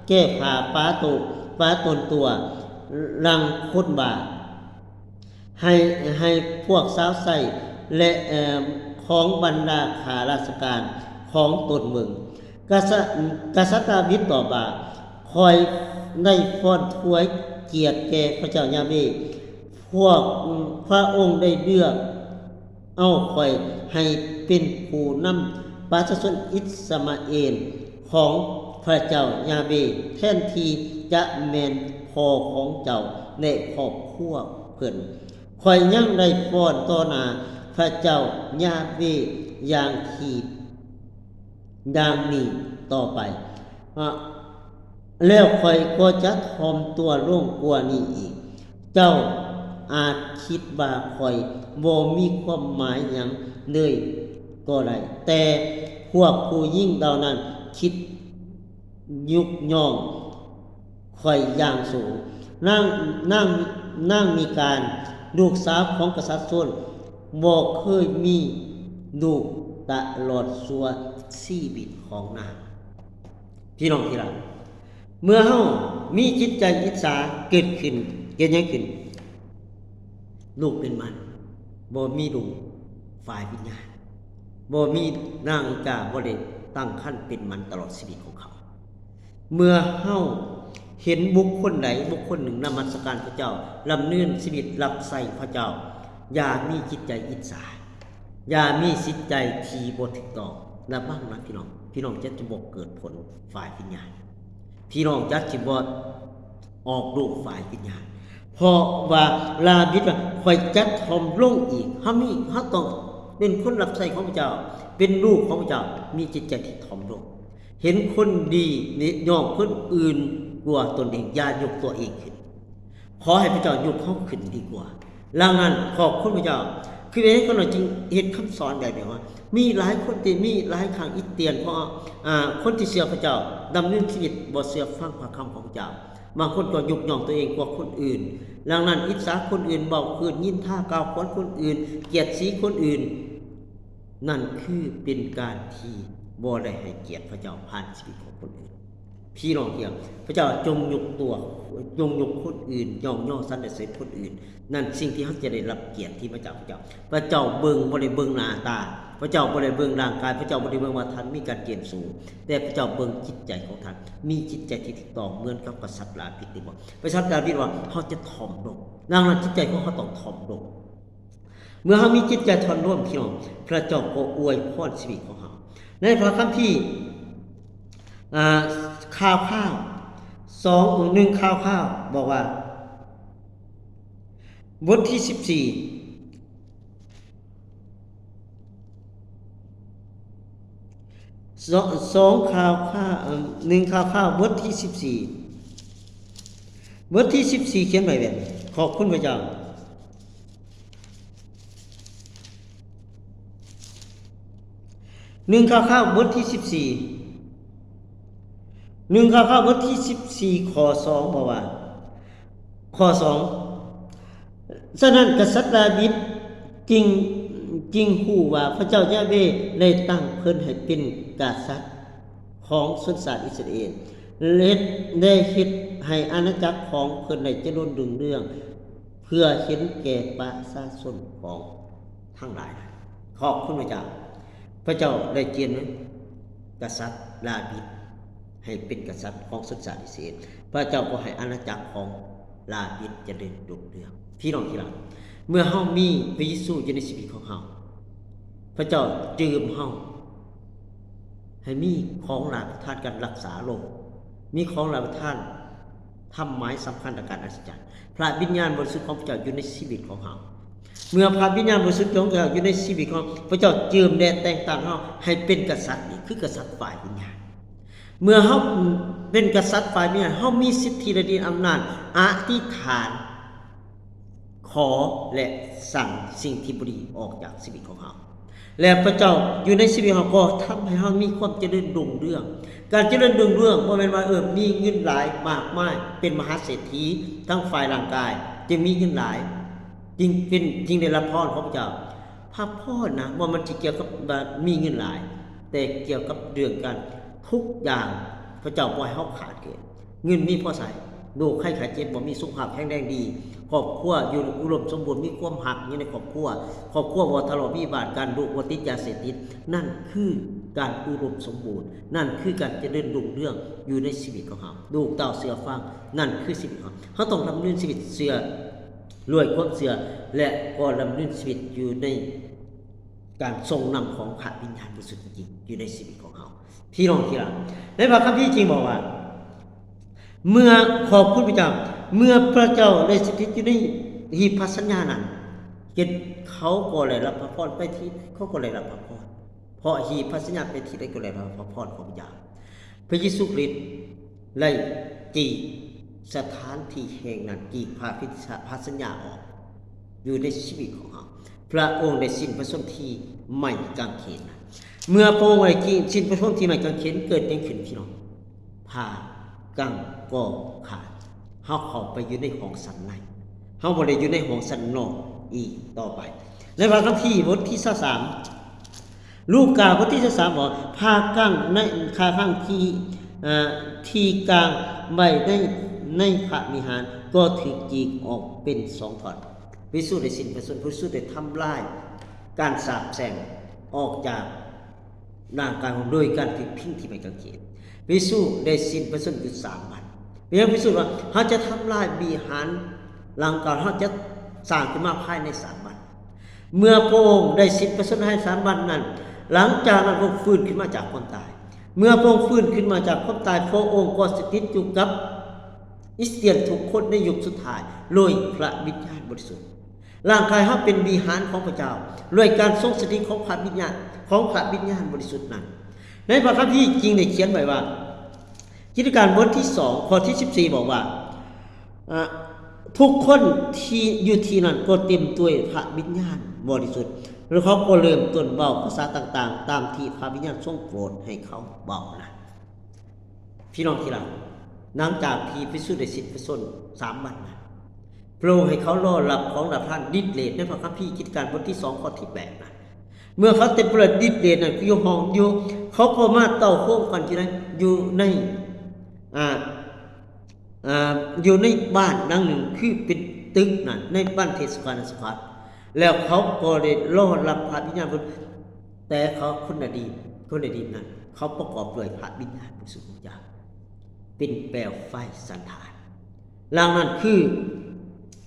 ແກ້ຜ້າປາໂຕ ປາຕົນຕົວ ດັ່ງຄົນບ້າ ໃຫ້ ໃຫ້ພວກຊາວໃຊ້ ແລະ ເອີ ຂອງບັນດາຂ້າລາຊະການຂອງຕົນເບິ່ງ. ກະສະ ກະສັດດາວິດຕອບວ່າ ຂ້ອຍໄດ້ຟ້ອນຖວາຍກຽດແກ່ພະເຈົ້າຢາເວ. ພວກ ພະອົງໄດ້ເລືອກເອົາຂ້ອຍໃຫ້ເປັນຜູ້ນຳປະຊາຊົນອິດສະມາເອນຂອງພະເຈົ້າຢາເວ ແທນທີ່ຈະແມ່ນພໍ່ຂອງເຈົ້າ ແລະ ຄອບຄົວເພິ່ນ. ຂ້ອຍຍັງໄດ້ຟ້ອນຕໍ່ໜ້າພະເຈົ້າຢາເວຢ່າງທີ່ ດັ່ງນີ້ຕໍ່ໄປ ແລ້ວຂ້ອຍກໍຈະຖ່ອມຕົວລົງກວ່ານີ້ອີກ. ເຈົ້າອາດຄິດວ່າຂ້ອຍບໍ່ມີຄວາມໝາຍຫຍັງເລີຍກໍໄດ້, ແຕ່ພວກຜູ້ຍິງເຫຼົ່ານັ້ນຄິດຍົກຍ້ອງ ຂ້ອຍຢ່າງສູງ. ນາງ ນາງ ນາງມີການ ລູກສາວຂອງກະສັດໂຊນ ບໍ່ເຄີຍມີລູກຕະຫຼອດຊົ່ວຊີວິດຂອງນາງ. ພີ່ນ້ອງທີ່ລັກ, ເມື່ອເຮົາມີຈິດໃຈອິດສາເກີດຂຶ້ນ, ເກີດຫຍັງຂຶ້ນ? ລູກເປັນໝັນ, ບໍ່ມີລູກຝ່າຍວິນຍານ, ບໍ່ມີ ນາງກະບໍ່ໄດ້ ຕັ້ງຄັນເປັນໝັນຕະຫຼອດຊີວິດຂອງເຂົາ. ເມື່ອເຮົາເຫັນບຸກຄົນໃດບຸກຄົນໜຶ່ງນະມັດສະການພະເຈົ້າ, ດຳເນີນຊີວິດຮັບໃຊ້ພະເຈົ້າ, ຢ່າມີຈິດໃຈອິດສາ, ຢ່າມີຈິດໃຈທີ່ບໍ່ຖືກຕ້ອງ. ລະວັງນະພີ່ນ້ອງ, ພີ່ນ້ອງຈະ ຈະບໍ່ເກີດຜົນຝ່າຍວິນຍານ, ພີ່ນ້ອງຈະ ຈະບໍ່ອອກລູກຝ່າຍວິນຍານ. ເພາະວ່າດາວິດວ່າ ຂ້ອຍຈະຖ່ອມລົງອີກ. ເຮົາມີ ເຮົາຕ້ອງເປັນຄົນຮັບໃຊ້ຂອງພະເຈົ້າ, ເປັນລູກຂອງພະເຈົ້າ, ມີຈິດໃຈທີ່ຖ່ອມລົງ. ເຫັນຄົນດີຍົກຍອງຄົນອື່ນກວ່າຕົນເອງ, ຢ່າຍົກຕົວເອງຂຶ້ນ. ຂໍໃຫ້ພະເຈົ້າຍົກເຮົາຂຶ້ນດີກວ່າ. ດັ່ງນັ້ນ ຂອບຄຸນພະເຈົ້າ, ຄືເອງກໍໜ້ອຍຈຶ່ງເຮັດຄຳສອນແບບນີ້ວ່າ ມີຫຼາຍຄົນທີ່ມີຫຼາຍຄັ້ງອີກເຕືອນ ເພາະ ອາ ຄົນທີ່ເຊື່ອພະເຈົ້າດຳເນີນຊີວິດບໍ່ເຊື່ອຟັງພະຄຳຂອງພະເຈົ້າ. ບາງຄົນກໍຍົກຍ້ອງຕົວເອງກວ່າຄົນອື່ນ. ດັ່ງນັ້ນ ອິດສາຄົນອື່ນ, ເວົ້າຄືນ, ນິນທາກ່າວຂວັນຄົນອື່ນ, ກຽດສີຄົນອື່ນ. ນັ້ນຄືເປັນການທີ່ບໍ່ໄດ້ໃຫ້ກຽດພະເຈົ້າຜ່ານຊີວິດຂອງຄົນອື່ນ. ພີ່ນ້ອງທີ່ຮັກ, ພະເຈົ້າຈົ່ງຍົກຕົວ, ຈົ່ງຍົກຄົນອື່ນ, ຍ້ອງຍໍສັນລະເສີນຄົນອື່ນ. ນັ້ນສິ່ງທີ່ເຮົາຈະໄດ້ຮັບກຽດທີ່ມາຈາກພະເຈົ້າ. ພະເຈົ້າເບິ່ງ ບໍ່ໄດ້ເບິ່ງໜ້າຕາ, ພະເຈົ້າບໍ່ໄດ້ເບິ່ງຮ່າງກາຍ, ພະເຈົ້າບໍ່ໄດ້ເບິ່ງວ່າທ່ານມີການກຽມສູງ, ແຕ່ພະເຈົ້າເບິ່ງຈິດໃຈຂອງທ່ານ, ມີຈິດໃຈທີ່ຖືກຕ້ອງເໝືອນກັບກະສັດດາວິດຫຼືບໍ່? ກະສັດດາວິດວ່າ ເຮົາຈະຖ່ອມລົງ. ດັ່ງນັ້ນ ຈິດໃຈຂອງເຮົາຕ້ອງຖ່ອມລົງ. ເມື່ອເຮົາມີຈິດໃຈຖ່ອນໂນ້ມ ພີ່ນ້ອງ, ພະເຈົ້າກໍອວຍພອນຊີວິດຂອງເຮົາ. ໃນພະຄຳພີ ອ່າ ຂ່າວຄາວ ສອງ ໜຶ່ງ ຂ່າວຄາວ ບອກວ່າ ບົດທີສິບສີ່ ສອງ ສອງ ຂ່າວຄາວ ເອີ່ມ ໜຶ່ງ ຂ່າວຄາວ ບົດທີສິບສີ່ ບົດທີສິບສີ່ ຂຽນໄວ້ແບບນີ້. ຂອບຄຸນພະເຈົ້າ. ໜຶ່ງ ຂ່າວຄາວ ບົດທີສິບສີ່ ໜຶ່ງ ຂ່າວຄາວ ບົດທີສິບສີ່ ຂໍ້ສອງ ບອກວ່າ ຂໍ້ສອງ ສະນັ້ນ ກະສັດດາວິດຈຶ່ງ ຈຶ່ງຮູ້ວ່າພະເຈົ້າຢາເວໄດ້ຕັ້ງເພິ່ນໃຫ້ເປັນກະສັດຂອງຊົນຊາດອິດສະຣາເອນ ແລະ ໄດ້ເຮັດໃຫ້ອານາຈັກຂອງເພິ່ນໄດ້ຈະເລີນຮຸ່ງເຮືອງ ເພື່ອເຫັນແກ່ປະຊາຊົນຂອງທັງຫຼາຍ. ຂອບຄຸນພະເຈົ້າ. ພະເຈົ້າໄດ້ປ່ຽນກະສັດດາວິດໃຫ້ເປັນກະສັດຂອງຊົນຊາດອິດສະຣາເອນ. ພະເຈົ້າກໍໃຫ້ອານາຈັກຂອງດາວິດຈະເລີນຮຸ່ງເຮືອງ. ພີ່ນ້ອງທີ່ຮັກ, ເມື່ອເຮົາມີພະເຢຊູຢູ່ໃນຊີວິດຂອງເຮົາ, ພະເຈົ້າເຈີມເຮົາໃຫ້ມີຂອງຫຼາຍປະທານການລັກສາໂລກ, ມີຂອງຫຼາຍປະທານທຳໝາຍສຳຄັນ ແລະ ການອັດສະຈັນ. ພະວິນຍານບໍລິສຸດຂອງພະເຈົ້າຢູ່ໃນຊີວິດຂອງເຮົາ. ເມື່ອພະວິນຍານບໍລິສຸດຂອງເຈົ້າຢູ່ໃນຊີວິດຂອງເຮົາ, ພະເຈົ້າເຈີມ ແລະ ແຕ່ງຕັ້ງເຮົາໃຫ້ເປັນກະສັດ, ນີ້ຄືກະສັດຝ່າຍວິນຍານ. ເມື່ອເຮົາເປັນກະສັດຝ່າຍວິນຍານ, ເຮົາມີສິດທິ ແລະ ອຳນາດອະທິຖານ ຂໍ ແລະ ສັ່ງສິ່ງທີ່ບໍ່ດີອອກຈາກຊີວິດຂອງເຮົາ. ແລະ ພະເຈົ້າຢູ່ໃນຊີວິດເຮົາກໍທຳໃຫ້ເຮົາມີຄວາມຈະເລີນຮຸ່ງເຮືອງ. ການຈະເລີນຮຸ່ງເຮືອງບໍ່ແມ່ນວ່າ ເອີ ມີເງິນຫຼາຍມາກມາຍ ເປັນມະຫາເສດຖີທາງຝ່າຍຮ່າງກາຍ ຈຶ່ງມີເງິນຫຼາຍ, ຈຶ່ງເປັນ, ຈຶ່ງໄດ້ຮັບພອນຂອງພະເຈົ້າ. ພະພອນນະ ບໍ່ແມ່ນຊິກ່ຽວກັບວ່າມີເງິນຫຼາຍ, ແຕ່ກ່ຽວກັບເລື່ອງການທຸກຢ່າງ ພະເຈົ້າບໍ່ໃຫ້ເຮົາຂາດເກີນ. ເງິນມີພໍໃຊ້, ໂລກໄຂ້ໄຂ້ເຈັບບໍ່ມີ, ສຸຂະພາບແຂງແຮງດີ, ຄອບຄົວຢູ່ອຸດົມສົມບູນ, ມີຄວາມຮັກຢູ່ໃນຄອບຄົວ, ຄອບຄົວບໍ່ທະເລາະວິວາດກັນ, ລູກບໍ່ຕິດຢາເສບຕິດ. ນັ້ນຄືການອຸດົມສົມບູນ, ນັ້ນຄືການຈະເລີນຮຸ່ງເຮືອງຢູ່ໃນຊີວິດຂອງເຮົາ. ລູກເຕົ້າເຊື່ອຟັງ, ນັ້ນຄືຊີວິດຂອງເຮົາ. ເຮົາຕ້ອງດຳເນີນຊີວິດເຊື່ອ, ລວຍຄວາມເຊື່ອ ແລະ ກໍດຳເນີນຊີວິດຢູ່ໃນການຊົງນຳຂອງພະວິນຍານບໍລິສຸດຈິງໆ ຢູ່ໃນຊີວິດຂອງເຮົາ. ພີ່ນ້ອງທີ່ຮັກ, ໃນພະຄຳພີຈຶ່ງບອກວ່າ ເມື່ອ ຂອບຄຸນພະເຈົ້າ, ເມື່ອພະເຈົ້າໄດ້ສະຖິດຢູ່ໃນຫີບພະສັນຍານັ້ນ, ເຮັດ ເຂົາກໍໄດ້ຮັບພະພອນ, ໄປທີ່ໃດເຂົາກໍໄດ້ຮັບພະພອນ, ເພາະຫີບພະສັນຍາໄປທີ່ໃດກໍໄດ້ຮັບພະພອນຂອງພະເຈົ້າ. ພະເຢຊູຄຣິດໄດ້ຈີກສະຖານທີ່ແຫ່ງນັ້ນ, ຈີກພະພິ ພະສັນຍາອອກ ຢູ່ໃນຊີວິດຂອງເຮົາ. ພະອົງໄດ້ສິ້ນພະຊົນທີ່ໄມ້ກາງເຂນ. ເມື່ອພະອົງໄດ້ສິ້ນພະຊົນທີ່ໄມ້ກາງເຂນ, ເກີດຫຍັງຂຶ້ນພີ່ນ້ອງ? ຜ້າກັ້ງກໍຂາດ. ເຮົາເຂົ້າໄປຢູ່ໃນຫ້ອງຊັ້ນໃນ. ເຮົາບໍ່ໄດ້ຢູ່ໃນຫ້ອງຊັ້ນນອກອີກຕໍ່ໄປ. ໃນພະຄຳພີບົດທີຊາວສາມ ລູກາບົດທີຊາວສາມ ບອກ ຜ້າກັ້ງໃນ ຜ້າກັ້ງທີ່ ເອີ ທີ່ກາງໄວ້ໃນ ໃນພະວິຫານກໍຖືກຈີກອອກເປັນສອງທ່ອນ. ພະເຢຊູໄດ້ສິ້ນພະຊົນ, ພະເຢຊູໄດ້ທຳລາຍການສາບແຊ່ງອອກຈາກ ຮ່າງກາຍຂອງ ໂດຍການຖືກພິງທີ່ໄມ້ກາງເຂນ. ພະເຢຊູໄດ້ສິ້ນພະຊົນຢູ່ສາມວັນ. ພະເຢຊູວ່າ ເຮົາຈະທຳລາຍວິຫານຫຼັງເກົ່າ, ເຮົາຈະສ້າງຂຶ້ນມາພາຍໃນສາມວັນ. ເມື່ອພະອົງໄດ້ສິ້ນພະຊົນໃຫ້ສາມວັນນັ້ນ, ຫຼັງຈາກນັ້ນພະອົງຟື້ນຂຶ້ນມາຈາກຄວາມຕາຍ. ເມື່ອພະອົງຟື້ນຂຶ້ນມາຈາກຄວາມຕາຍ, ພະອົງກໍສະຖິດຢູ່ກັບ ຄຣິສຕຽນທຸກຄົນໃນຍຸກສຸດທ້າຍໂດຍພະວິນຍານບໍລິສຸດ. ຮ່າງກາຍເຮົາເປັນວິຫານຂອງພະເຈົ້າ ດ້ວຍການຊົງສະຖິດຂອງພະວິນຍານ, ຂອງພະວິນຍານບໍລິສຸດນັ້ນ. ໃນພະຄຳພີຈຶ່ງໄດ້ຂຽນໄວ້ວ່າ, ກິດຈະການບົດທີສອງ ຂໍ້ທີສິບສີ່ ບອກວ່າ, ອາ, ທຸກຄົນທີ່ຢູ່ທີ່ນັ້ນກໍເຕັມດ້ວຍພະວິນຍານບໍລິສຸດ ແລະ ເຂົາກໍເລີ່ມຕົ້ນເວົ້າພາສາຕ່າງໆ ຕາມທີ່ພະວິນຍານຊົງໂປດໃຫ້ເຂົາເວົ້ານັ້ນ. ພີ່ນ້ອງທີ່ຮັກ, ຫຼັງຈາກທີ່ພະເຢຊູໄດ້ສິ້ນພະຊົນສາມວັນນັ້ນ, ພະອົງໃຫ້ເຂົາລໍຮັບຂອງລະທານດິດເດດໃນພະຄຳພີກິດຈະການບົດທີສອງ ຂໍ້ທີແປດນັ້ນ. ເມື່ອເຂົາເຕັມໄປດ້ວຍດິດເດດນັ້ນ, ຢູ່ຫ້ອງຢູ່, ເຂົາກໍມາເຕົ້າໂຮມກັນຢູ່ໃນ, ຢູ່ໃນ, ອ່າ, ອ່າ, ຢູ່ໃນບ້ານຫຼັງໜຶ່ງ, ຄືເປັນຕຶກນັ້ນ, ໃນບ້ານເທດສະບານສະຄອດ. ແລ້ວເຂົາກໍໄດ້ລໍຮັບພະວິນຍານບໍລິສຸດ, ແຕ່ເຂົາຄົນໃນດິນ, ຄົນໃນດິນນັ້ນ ເຂົາປະກອບດ້ວຍພະວິນຍານບໍລິສຸດຂອງເຈົ້າ ເປັນແປວໄຟສັນຖານ. ດັ່ງນັ້ນຄື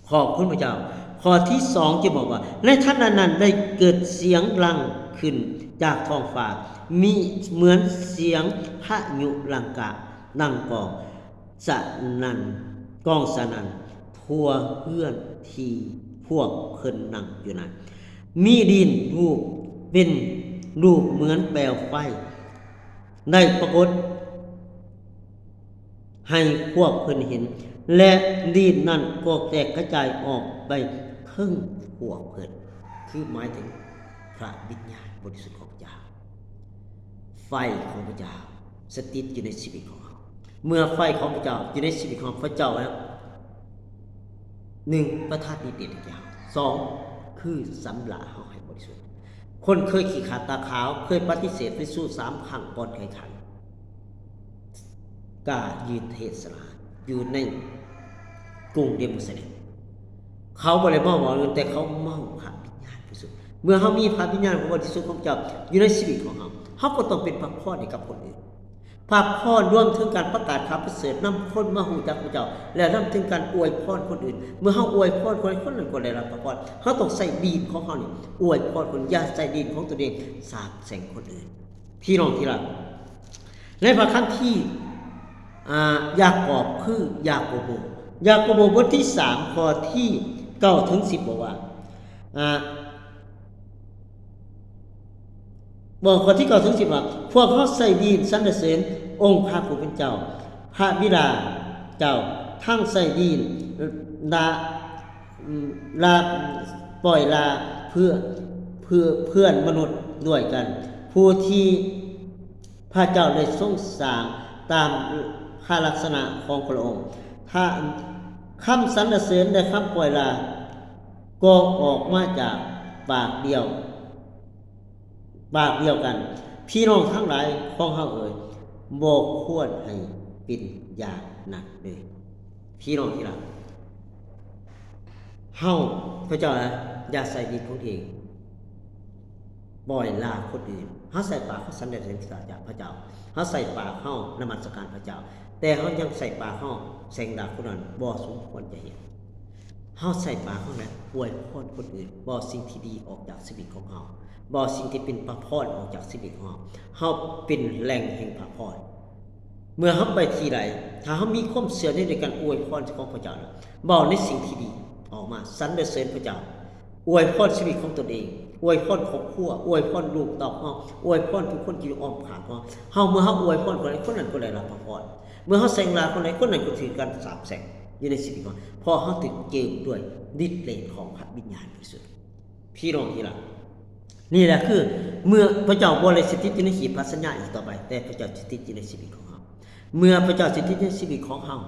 ຂອບຄຸນພະເຈົ້າ. ຂໍ້ທີສອງຈະບອກວ່າ, ໃນຂະນະນັ້ນໄດ້ເກີດສຽງດັງຂຶ້ນຈາກທ້ອງຟ້າ, ມີເໝືອນສຽງພາຍຸລັງກາດັງກ້ອງ ສະນັ້ນ, ກ້ອງສະນັ້ນທົ່ວເຮືອນທີ່ພວກເພິ່ນນັ່ງຢູ່ນັ້ນ. ມີດິນຮູບເປັນຮູບເໝືອນແປວໄຟໄດ້ປາກົດໃຫ້ພວກເພິ່ນເຫັນ, ແລະ ດິນນັ້ນກໍແຕກກະຈາຍອອກໄປເທິງພວກເພິ່ນ, ຄືໝາຍເຖິງພະວິນຍານບໍລິສຸດຂອງເຈົ້າ. ໄຟຂອງພະເຈົ້າສະຖິດຢູ່ໃນຊີວິດຂອງເຮົາ. ເມື່ອໄຟຂອງພະເຈົ້າຢູ່ໃນຊີວິດຂອງເຮົາ, ພະເຈົ້າ ໜຶ່ງ ປະທານລິດເດດແກ່ເຮົາ, ສອງ ຄືຊຳລະເຮົາໃຫ້ບໍລິສຸດ. ຄົນເຄີຍຂີ້ຂາດຕາຂາວ, ເຄີຍປະຕິເສດພະເຢຊູສາມຄັ້ງກ່ອນໄຂຂັນ, ກ້າຢືນເທດສະນາຢູ່ໃນກຸງເຢຣູຊາເລັມ. ເຂົາບໍ່ໄດ້ເມົາເວົ້າອື່ນ, ແຕ່ເຂົາເມົາພະວິນຍານບໍລິສຸດ. ເມື່ອເຮົາມີພະວິນຍານບໍລິສຸດຂອງເຈົ້າຢູ່ໃນຊີວິດຂອງເຮົາ, ເຮົາກໍຕ້ອງເປັນພະພອນໃຫ້ກັບຄົນອື່ນ. ພະພອນລວມເຖິງການປະກາດຂ່າວປະເສີດ, ນຳຄົນມາຮູ້ຈັກພະເຈົ້າ, ແລະ ນຳເຖິງການອວຍພອນຄົນອື່ນ. ເມື່ອເຮົາອວຍພອນຄົນ, ຄົນນັ້ນກໍໄດ້ຮັບພະພອນ. ເຮົາຕ້ອງໃຊ້ດີນຂອງເຮົານີ້ອວຍພອນຄົນ, ຢ່າໃຊ້ດີນຂອງຕົນເອງສາບແຊ່ງຄົນອື່ນ. ພີ່ນ້ອງທີ່ຮັກ, ໃນພະຄຳພີ, ອາ, ຢາກອບ ຄື ຢາໂກໂບ, ຢາໂກໂບ ບົດທີສາມ ຂໍ້ທີເກົ້າເຖິງສິບ ບອກວ່າ, ອາ, ບໍ ຂໍ້ທີເກົ້າເຖິງສິບ ວ່າ, ພວກເຮົາໃຊ້ດີນສັນລະເສີນອົງພະຜູ້ເປັນເຈົ້າ, ພະບິດາເຈົ້າ, ທັງໃຊ້ດີນລາ, ລາ, ປ່ອຍລາເພື່ອ, ເພື່ອ, ເພື່ອນມະນຸດດ້ວຍກັນ, ຜູ້ທີ່ ພະເຈົ້າໄດ້ຊົງສ້າງຕາມພະລັກສະນະຂອງພະອົງ. ຖ້າຄຳສັນລະເສີນ ແລະ ຄຳປ່ອຍລາກໍອອກມາຈາກປາກດຽວ, ປາກດຽວກັນ. ພີ່ນ້ອງທັງຫຼາຍຂອງເຮົາເອີຍ, ບໍ່ຄວນໃຫ້ເປັນຢ່າງນັ້ນເລີຍ. ພີ່ນ້ອງທີ່ຮັກ, ເຮົາ, ພະເຈົ້ານະ, ຢ່າໃສ່ດິນຂອງຕົວເອງ ປ່ອຍລາຄົນອື່ນ. ເຮົາໃສ່ປາກເຮົາສັນລະເສີນສາຈາກພະເຈົ້າ, ເຮົາໃສ່ປາກເຮົານະມັດສະການພະເຈົ້າ, ແຕ່ເຮົາຍັງໃສ່ປາກເຮົາແຊ່ງລາຄົນນັ້ນ, ບໍ່ສົມຄວນຈະເຮັດ. ເຮົາໃສ່ປາກເຮົາແຫຼະອວຍພອນຄົນອື່ນ, ບໍ່ສິ່ງທີ່ດີອອກຈາກຊີວິດຂອງເຮົາ, ບໍ່ສິ່ງທີ່ເປັນພະພອນອອກຈາກຊີວິດຂອງເຮົາ. ເຮົາເປັນແຫຼ່ງແຫ່ງພະພອນ. ເມື່ອເຮົາໄປທີ່ໃດ, ຖ້າເຮົາມີຄວາມເຊື່ອໃນການອວຍພອນຂອງພະເຈົ້າ, ເວົ້າໃນສິ່ງທີ່ດີອອກມາ, ສັນລະເສີນພະເຈົ້າ, ອວຍພອນຊີວິດຂອງຕົນເອງ, ອວຍພອນຄອບຄົວ, ອວຍພອນລູກເຕົ້າເຮົາ, ອວຍພອນທຸກຄົນທີ່ຢູ່ອ້ອມຂ້າງເຮົາ. ເຮົາ, ເມື່ອເຮົາອວຍພອນຄົນໃດ, ຄົນນັ້ນກໍໄດ້ຮັບພະພອນ. ເມື່ອເຮົາແຊ່ງລາຄົນໃດ, ຄົນນັ້ນກໍຖືກການສາບແຊ່ງຢູ່ໃນຊີວິດຂອງເຮົາ, ເພາະເຮົາຖືກເຈິມດ້ວຍລິດເດດຂອງພະວິນຍານບໍລິສຸດ. ພີ່ນ້ອງທີ່ຮັກ, ນີ້ແຫຼະຄືເມື່ອພະເຈົ້າບໍ່ໄດ້ສະຖິດຢູ່ໃນຮີບພັນສັນຍາອີກຕໍ່ໄປ, ແຕ່ພະເຈົ້າສະຖິດຢູ່ໃນຊີວິດຂອງເຮົາ. ເມື່ອພະເຈົ້າສະຖິດໃນຊີວິດຂອງເຮົາ,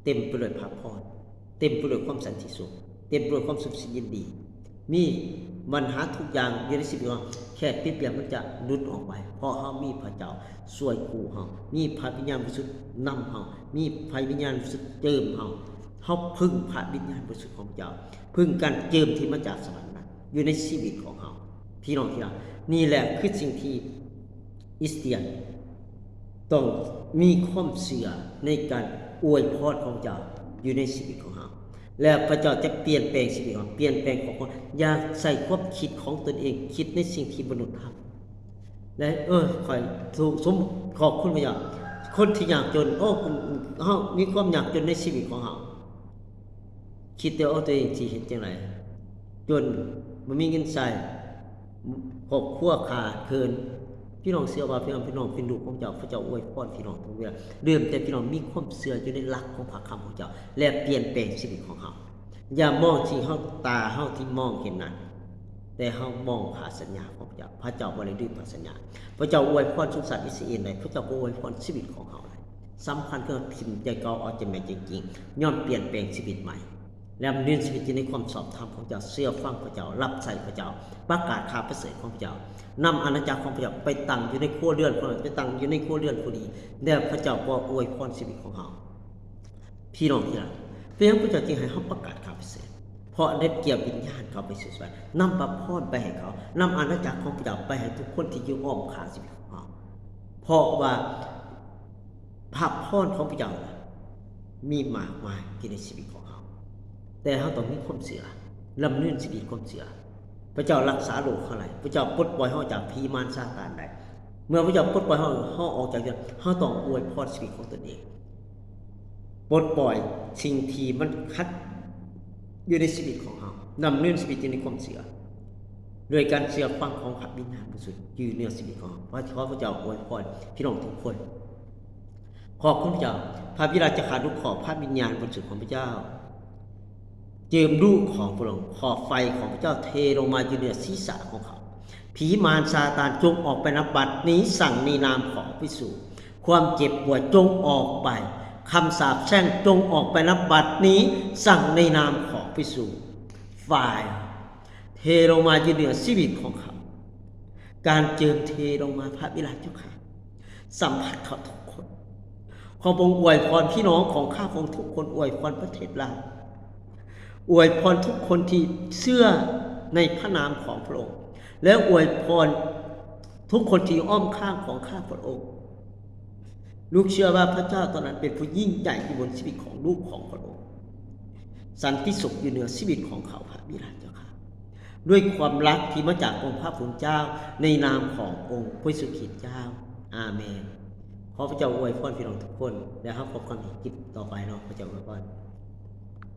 ເຕັມໄປດ້ວຍພະພອນ, ເຕັມໄປດ້ວຍຄວາມສັນຕິສຸກ, ເຕັມໄປດ້ວຍຄວາມສຸກສິນຍິນດີ. ມີບັນຫາທຸກຢ່າງຢູ່ໃນຊີວິດຂອງເຮົາ, ແຄ່ປິດປຽກມັນຈະຫຼຸດອອກໄປ, ເພາະເຮົາມີພະເຈົ້າຊ່ວຍກູ້ເຮົາ, ມີພະວິນຍານບໍລິສຸດນຳເຮົາ, ມີພະວິນຍານບໍລິສຸດເຈິມເຮົາ. ເຮົາເພິ່ງພະວິນຍານບໍລິສຸດຂອງພະເຈົ້າ, ເພິ່ງການເຈິມທີ່ມາຈາກສະຫວັນນັ້ນ ຢູ່ໃນຊີວິດຂອງເຮົາ. ພີ່ນ້ອງທີ່ຮັກ, ນີ້ແຫຼະຄືສິ່ງທີ່ ຄຣິສຕຽນ ຕ້ອງມີຄວາມເຊື່ອໃນການອວຍພອນຂອງເຈົ້າຢູ່ໃນຊີວິດຂອງເຮົາ ແລະ ພະເຈົ້າຈະປ່ຽນແປງຊີວິດຂອງເຮົາ, ປ່ຽນແປງຄວາມຄິດ. ຢ່າໃສ່ຄວາມຄິດຂອງຕົນເອງ, ຄິດໃນສິ່ງທີ່ມະນຸດທຳ. ແລະ ເອີ ຂ້ອຍຖືກສົມ ຂອບຄຸນພະເຈົ້າ, ຄົນທີ່ຍາກຈົນ, ໂອ້ ເຮົາມີຄວາມຍາກຈົນໃນຊີວິດຂອງເຮົາ. ຄິດແຕ່ວ່າຕົວເອງຊິເຮັດຈັ່ງໃດ, ຈົນ ບໍ່ມີເງິນໃຊ້, ຄອບຄົວຂາດເຂີນ. ພີ່ນ້ອງເຊື່ອວ່າ ພີ່ນ້ອງ ພີ່ນ້ອງເປັນລູກຂອງເຈົ້າ, ພະເຈົ້າອວຍພອນພີ່ນ້ອງທຸກເວລາ. ເລີ່ມແຕ່ພີ່ນ້ອງມີຄວາມເຊື່ອຢູ່ໃນຫຼັກຂອງພະຄຳຂອງເຈົ້າ ແລະ ປ່ຽນແປງຊີວິດຂອງເຮົາ. ຢ່າມອງສິ່ງເຮົາ ຕາເຮົາທີ່ມອງເຫັນນັ້ນ, ແຕ່ເຮົາມອງພະສັນຍາຂອງພະເຈົ້າ. ພະເຈົ້າບໍ່ໄດ້ລືມພະສັນຍາ. ພະເຈົ້າອວຍພອນຊົນຊາດອິດສະເອນໄດ້, ພະເຈົ້າກໍອວຍພອນຊີວິດຂອງເຮົາໄດ້. ສຳຄັນຄືເຮົາຖິ້ມໃຈເກົ່າ ເອົາໃຈໃໝ່ໃຈຈິງ, ຍອມປ່ຽນແປງຊີວິດໃໝ່ ແລະ ດຳເນີນຊີວິດຢູ່ໃນຄວາມຊອບທຳຂອງເຈົ້າ, ເຊື່ອຟັງພະເຈົ້າ, ຮັບໃຊ້ພະເຈົ້າ, ປະກາດຂ່າວປະເສີດຂອງພະເຈົ້າ, ນຳອານາຈັກຂອງພະເຈົ້າໄປຕັ້ງຢູ່ໃນຄົວເຮືອນຂອງເຮົາ, ໄປຕັ້ງຢູ່ໃນຄົວເຮືອນຜູ້ດີ, ແລະ ພະເຈົ້າກໍອວຍພອນຊີວິດຂອງເຮົາ. ພີ່ນ້ອງທີ່ຮັກ, ເປັນຫຍັງພະເຈົ້າຈຶ່ງໃຫ້ເຮົາປະກາດຂ່າວປະເສີດ? ເພາະໄດ້ກຽມວິນຍານເຂົ້າໄປສູ່ສວນ, ນຳພະພອນໄປໃຫ້ເຂົາ, ນຳອານາຈັກຂອງພະເຈົ້າໄປໃຫ້ທຸກຄົນທີ່ຢູ່ອ້ອມຂ້າງຊີວິດຂອງເຮົາ. ເພາະວ່າພະພອນຂອງພະເຈົ້າມີມາກມາຍຢູ່ໃນຊີວິດຂອງເຮົາ, ແຕ່ເຮົາຕ້ອງມີຄວາມເຊື່ອ, ດຳເນີນຊີວິດຄວາມເຊື່ອ. ພະເຈົ້າລັກສາໂລກເຮົາໄດ້, ພະເຈົ້າປົດປ່ອຍເຮົາຈາກຜີມານຊາຕານໄດ້. ເມື່ອພະເຈົ້າປົດປ່ອຍເຮົາ, ເຮົາອອກຈາກເຮືອນ, ເຮົາຕ້ອງອວຍພອນຊີວິດຂອງຕົນເອງ, ປົດປ່ອຍສິ່ງທີ່ມັນຂັດຢູ່ໃນຊີວິດຂອງເຮົາ, ດຳເນີນຊີວິດຢູ່ໃນຄວາມເຊື່ອ, ດ້ວຍການເຊື່ອຟັງຂອງພະວິນຍານບໍລິສຸດຢູ່ເໜືອຊີວິດຂອງເຮົາ. ຂໍພະເຈົ້າອວຍພອນພີ່ນ້ອງທຸກຄົນ. ຂອບຄຸນພະເຈົ້າ. ພະບິດາເຈົ້າຂ້າ, ລູກຂໍພະວິນຍານບໍລິສຸດຂອງພະເຈົ້າ ເຈິມລູກຂອງພະອົງ, ຂໍໄຟຂອງພະເຈົ້າເທລົງມາຢູ່ເໜືອສີສະຂອງເຂົາ. ຜີມານຊາຕານ ຈົ່ງອອກໄປນະບັດນີ້, ສັ່ງໃນນາມຂອງພະເຢຊູ. ຄວາມເຈັບປວດຈົ່ງອອກໄປ, ຄຳສາບແຊ່ງຈົ່ງອອກໄປນະບັດນີ້, ສັ່ງໃນນາມຂອງພະເຢຊູ. ໄຟເທລົງມາຢູ່ເໜືອຊີວິດຂອງເຂົາ. ການເຈິມເທລົງມາ, ພະບິດາເຈົ້າຂ້າ, ສຳຜັດເຂົາທຸກຄົນ. ຂໍພະອົງອວຍພອນພີ່ນ້ອງຂອງຂ້າພະອົງທຸກຄົນ, ອວຍພອນປະເທດລາວ, ອວຍພອນທຸກຄົນທີ່ເຊື່ອໃນພະນາມຂອງພະອົງ ແລະ ອວຍພອນທຸກຄົນທີ່ອ້ອມຂ້າງຂອງຂ້າພະອົງ. ລູກເຊື່ອວ່າພະເຈົ້າຕອນນັ້ນເປັນຜູ້ຍິ່ງໃຫຍ່ຢູ່ບົນຊີວິດຂອງລູກຂອງພະອົງ. ສັນຕິສຸກຢູ່ເໜືອຊີວິດຂອງເຂົາ, ພະບິດາເຈົ້າຂ້າ. ດ້ວຍຄວາມລັກທີ່ມາຈາກອົງພະຜູ້ເປັນເຈົ້າ, ໃນນາມຂອງອົງພະເຢຊູຄຣິດເຈົ້າ. ອາເມນ. ຂໍພະເຈົ້າອວຍພອນພີ່ນ້ອງທຸກຄົນ, ແລະ ເຮົາພົບກັນອີກຄລິບຕໍ່ໄປເນາະ. ພະເຈົ້າອວຍພອນ.